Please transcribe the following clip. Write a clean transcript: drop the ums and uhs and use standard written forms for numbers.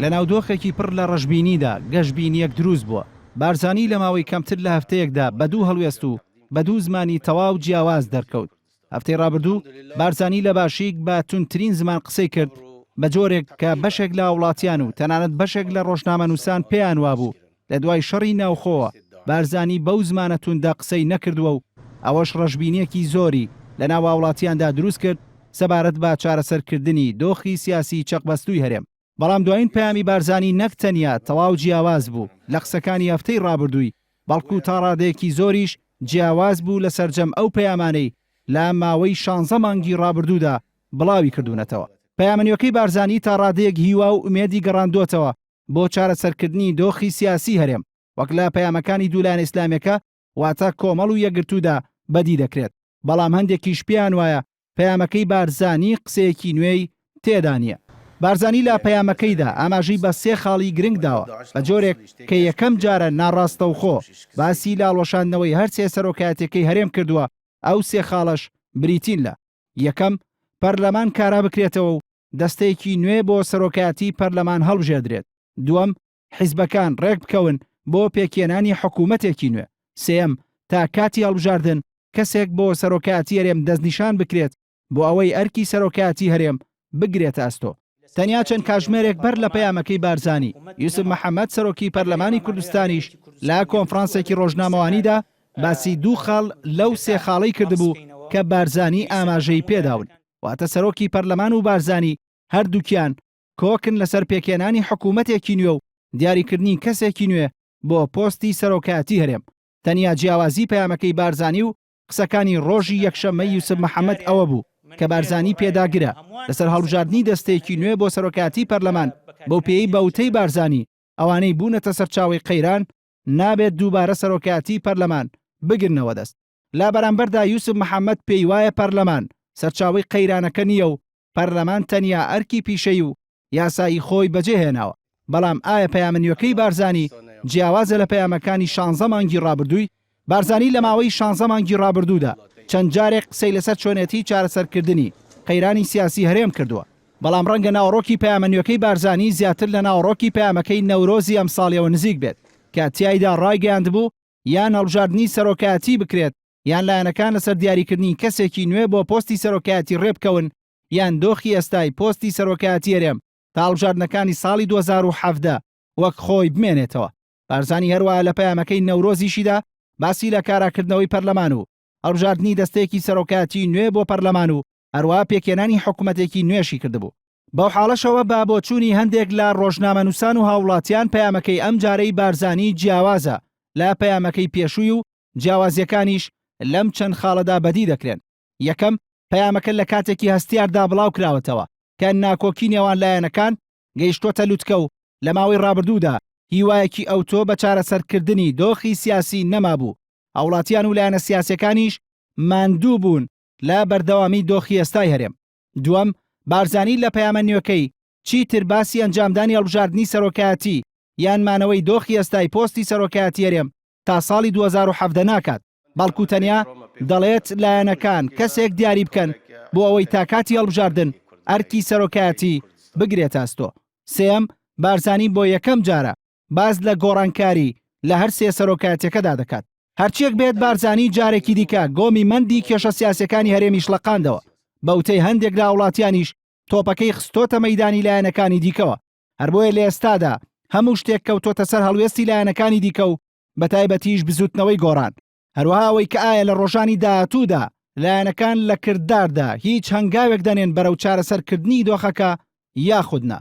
لەناو دۆخێکی پڕ لە ڕەشبینیدا، گەشبینییەک دروست بووە. بارزانی لە ماوەی کەمتر لە هەفتەیەکدا بە دوو هەڵوێست و بە دوو زمانی تەواو جیاواز دەرکەوت. هەفتەی ڕابردوو بارزانی لە باشیک بە توندترین زمان قسەی کرد، بە جۆرێک کە بەشێک لە هاوڵاتیان و تەنانەت بەشێک لە ڕۆژنامەنووسان پێیان وابوو لە دوای شەڕی ناوخۆوە بارزانی بەو زمانە توندە قسەی نەکردووە و ئەوەش ڕەشبینییەکی زۆری لەناو هاوڵاتیاندا دروست کرد سەبارەت بە چارەسەرکردنی دۆخی سیاسی چەقبەستووی هەرێم. بەڵام دوایین پەیامی بارزانی نەک تەنیا تەواو جیاواز بوو لە قسەکانی هەفتەی ڕابردووی، بەڵکو تا ڕادەیەکی زۆریش جیاواز بوو لە سەرجەم ئەو پەیامانەی لە ماوەی شانزە مانگی ڕابردوودا بڵاوی کردوونەتەوە. پەیامە نوێکەی بارزانی تا ڕادەیەک هیوا و ئومێدی گەڕاندۆتەوە بۆ چارەسەرکردنی دۆخی سیاسی هەرێم، وەک لە پەیامەکانی دوو لایەنە ئیسلامیەکە واتە کۆمەڵ و یەکگرتوودا بەدی دەکرێت، بەڵام هەندێکیش پێیان وایە پەیامەکەی بارزانی قسەیەکی نوێی تێدا نییە. بارزانی لە پەیامەکەیدا ئاماژەی بە سێ خاڵی گرنگ داوە، بە جۆرێک کە یەکەم جارە ناڕاستەوخۆ باسی لە هەڵوەشاندنەوەی هەر سێ سەرۆکایەتیەکەی هەرێم کردووە، ئەو سێ خاڵەش بریتین لە. یەکەم، پەرلەمان کارا بکرێتەوە و دەستەیەکی نوێ بۆ سەرۆکایەتی پەرلەمان هەڵبژێردرێت. دووەم، حیزبەکان ڕێکبکەون بۆ پێکهێنانی حکوومەتێکی نوێ. سێیەم، تا کاتی هەڵبژاردن کەسێک بۆ سەرۆکایەتی هەرێم دەستنیشان بکرێت بۆ ئەوەی ئەرکی سەرۆکایەتی هەرێم بگرێتە ئەستۆ. تەنیا چەند کاژمێرێک بەر لە پەیامەکەی بارزانی، یوسف محەمەد سەرۆکی پەرلەمانی کوردستانیش لە کۆنفرانسێکی ڕۆژنامەوانیدا باسی دوو خاڵ لەو سێ خاڵەی کردبوو کە بارزانی ئاماژەی پێداون، واتە سەرۆکی پەرلەمان و بارزانی هەردووکیان کۆکن لەسەر پێکهێنانی حکوومەتێکی نوێ و دیاریکردنی کەسێکی نوێ بۆ پۆستی سەرۆکایەتی هەرێم. تەنیا جیاوازی پەیامەکەی بارزانی و قسەکانی ڕۆژی یەکشەممەی یوسف محەمەد ئەوە بوو کە بارزانی پێداگرە لەسەر هەڵبژاردنی دەستەیەکی نوێ بۆ سەرۆکایەتی پەرلەمان، بەوپێیەی بە وتەی بارزانی ئەوانەی بوونەتە سەرچاوەی قەیران نابێت دووبارە سەرۆکایەتی پەرلەمان بگرنەوە دەست. لە بەرامبەردا یوسف محەمەد پێیوایە پەرلەمان سەرچاوەی قەیرانەکە نییە و پەرلەمان تەنیا ئەرکی پیشەیی و یاسایی خۆی بەجێ هێناوە، بەڵام ئایا پەیامە نوێکەی بارزانی جیاوازە لە پەیامەکانی شانزە مانگی ڕابردووی؟ بارزانی لە ماوەی شانزە مانگی ڕابردوودا چەند جارێک قسەی لەسەر چۆنێتی چارەسەرکردنی قەیرانی سیاسی هەرێم کردووە، بەڵام ڕەنگە ناوەڕۆکی پەیامە نوێکەی بارزانی زیاتر لە ناوەڕۆکی پەیامەکەی نەورۆزی ئەمساڵیەوە نزیک بێت کە تیایدا ڕایگەیاندبوو یان هەڵبژاردنی سەرۆکایەتی بکرێت یان لایەنەکان لەسەر دیاریکردنی کەسێکی نوێ بۆ پۆستی سەرۆکایەتی ڕێبکەون یان دۆخی ئێستای پۆستی سەرۆکایەتی هەرێم تا هەڵبژاردنەکانی ساڵی 2017 وەک خۆی بمێنێتەوە. بارزانی هەروەها لە پەیامەکەی نەورۆزیشیدا باسی لە کاراکردنەوەی پەرلەمان و هەڵبژاردنی دەستەیەکی سەرۆکایەتی نوێ بۆ پەرلەمان و هەروەها پێکهێنانی حکومەتێکی نوێشی کردبوو. بەو حاڵەشەوە بە بۆچوونی هەندێک لە ڕۆژنامەنووسان و هاووڵاتیان پەیامەکەی ئەمجارەی بارزانی جیاوازە لە پەیامەکەی پێشووی و جیاوازییەکانیش لەم چەند خاڵەدا بەدی دەکرێن. یەکەم، پەیامەکە لە کاتێکی هەستیاردا بڵاوکراوەتەوە کە ناکۆکی نێوان لایەنەکان گەیشتۆتە لوتکە و لە ماوەی ڕابردوودا هیوایەکی ئەوتۆ بە چارەسەرکردنی دۆخی سیاسی نەمابوو، هاوڵاتیان و لایەنە سیاسیەکانیش ماندوو بوون لە بەردەوامی دۆخی ئێستای هەرێم. دووەم، بارزانی لە پەیامە نوێکەی چیتر باسی ئەنجامدانی هەڵبژاردنی سەرۆکایەتی یان مانەوەی دۆخی ئێستای پۆستی سەرۆکایەتی هەرێم تا ساڵی 2017 ناکات، بەڵکو تەنیا دەڵێت لایەنەکان کەسێک دیاری بکەن بۆ ئەوەی تا کاتی هەڵبژاردن ئەرکی سەرۆکایەتی بگرێتە ئەستۆ. سێیەم، بارزانی بۆ یەکەم جارە باس لە گۆڕانکاری لە هەر سێ سەرۆکایەتیەکەدا دەکات. هەرچیەک بێت بارزانی جارێکی دیکە گۆمی مەندی کێشە سیاسیەکانی هەرێمی شڵەقاندەوە، بە وتەی هەندێک لە هاوڵاتیانیش تۆپەکەی خستۆتە مەیدانی لایەنەکانی دیکەوە، هەر بۆیە لە ئێستادا هەموو شتێک کەوتۆتە سەر هەڵوێستی لایەنەکانی دیکە و بەتایبەتیش بزوتنەوەی گۆڕان، هەروەها ئەوەی کە ئایا لە ڕۆژانی داهاتوودا لایەنەکان لە کرداردا هیچ هەنگاوێک دەنێن بەرەو چارەسەرکردنی دۆخەکە یاخود نا.